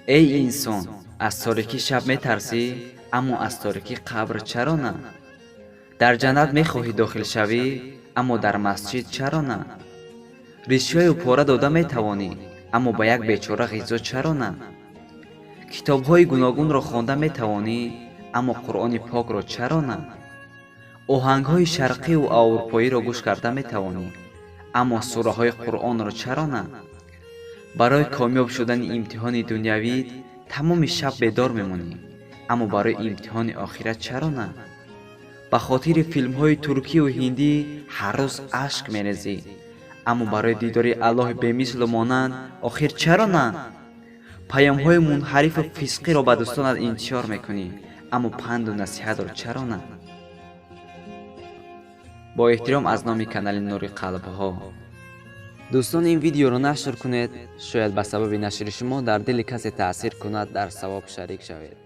Эй инсон, аз торикии шаб метарсӣ, аммо аз торикии қабр чаро на? Дар ҷаннат мехоҳӣ дохил шавӣ, аммо дар масҷид чаро на? Ришваю пора дода метавонӣ, аммо ба як бечора ғизо чаро на? Китобҳои гуногунро хонда метавонӣ, аммо Қуръони покро чаро на? Оҳангҳои шарқиву аврупоиро гӯш карда метавонӣ, аммо сураҳои Қуръонро чаро на? Барои комёб шудани имтиҳони дунявит тамоми шаб бедор мемонӣ, аммо барои имтиҳони охират чаро на? Ба хотири филмҳои туркию ҳиндӣ ҳар рӯз ашк мерезӣ, аммо барои дидори Аллоҳи бемислу монанд охир чаро на? Паёмҳои мунҳарифу фисқиро ба дӯстонат интишор мекунӣ, аммо панду насиҳатро чаро на? Бо эҳтиром, аз номи канали «Нури қалбҳо». Дӯстон, ин видеоро нашр кунед, шояд ба сабаби нашри шумо дар дили касе таъсир кунад, дар савоб шарик шавед.